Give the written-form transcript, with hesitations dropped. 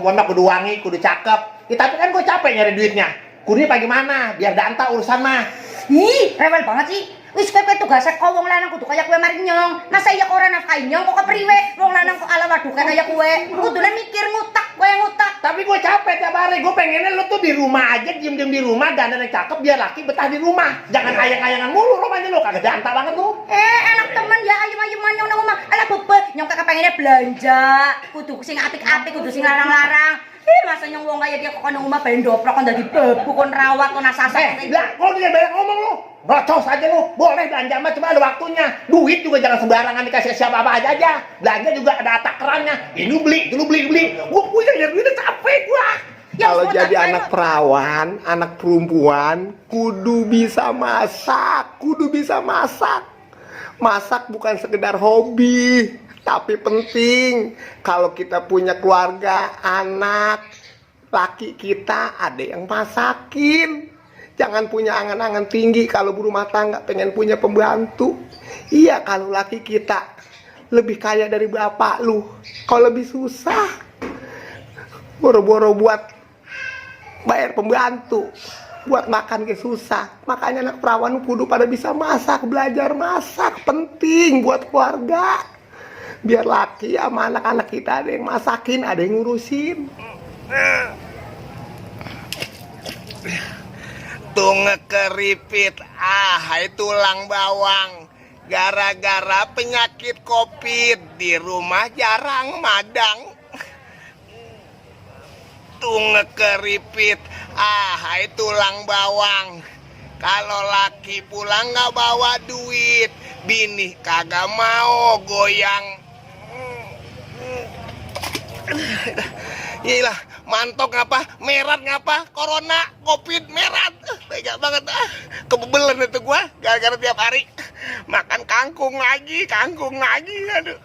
perempuan mah kudu wangi, kudu cakep. Ya, tapi kan gue capek nyari duitnya. Kudunya bagaimana? Biar danta urusan mah. Ih, rewel banget sih. Wis kowe tugasnya kok wong lanang kudu kaya kowe mari nyong. Masa iya kok ora nafkahi nyong kok kepriwe? Wong lanang kok ala waduh kaya kowe. Kudune mikir ngutak, kowe ngutak. Tapi gue capek tiap hari. Gue pengennya lu tuh di rumah aja, diem-diem di rumah, dandan yang cakep biar laki betah di rumah. Jangan ayang-ayangan mulu rumahnya lu, kagak danta banget lu. Enak temen ya ayem-ayeman nyong nang omah. Alah bebe, nyong kakak pengennya belanja. Kudu sing apik-apik, kudu sing larang-larang. Masa nyong wong kaya dia kok nang omah ben doprok kon dadi bebu kon rawat kon asasa. Lah, kalau dia banyak ngomong lu. Rocos aja lu, boleh belanja mah cuma ada waktunya. Duit juga jangan sembarangan dikasih siapa apa aja. Belanja juga ada takarannya. Ini beli, dulu beli. Gua punya duitnya capek gua. Kalau jadi anak perawan, anak perempuan, kudu bisa masak, Masak bukan sekedar hobi, tapi penting. Kalau kita punya keluarga, anak, laki kita ada yang masakin. Jangan punya angan-angan tinggi kalau berumah tangga pengen punya pembantu. Iya, kalau laki kita lebih kaya dari bapak lu, kalau lebih susah boro-boro buat bayar pembantu, buat makan ke susah. Makanya anak perawan kudu pada bisa masak, belajar masak, penting buat keluarga. Biar laki sama anak-anak kita ada yang masakin, ada yang ngurusin. Tuh ngekeripit, hai tulang bawang. Gara-gara penyakit COVID di rumah jarang madang. Tuh ngekeripit, hai tulang bawang. Kalau laki pulang gak bawa duit, bini kagak mau goyang. Iyalah, mantok ngapa, merat ngapa, corona, covid, merat. Tega banget kebebelan itu gua, gara-gara tiap hari makan kangkung lagi, aduh.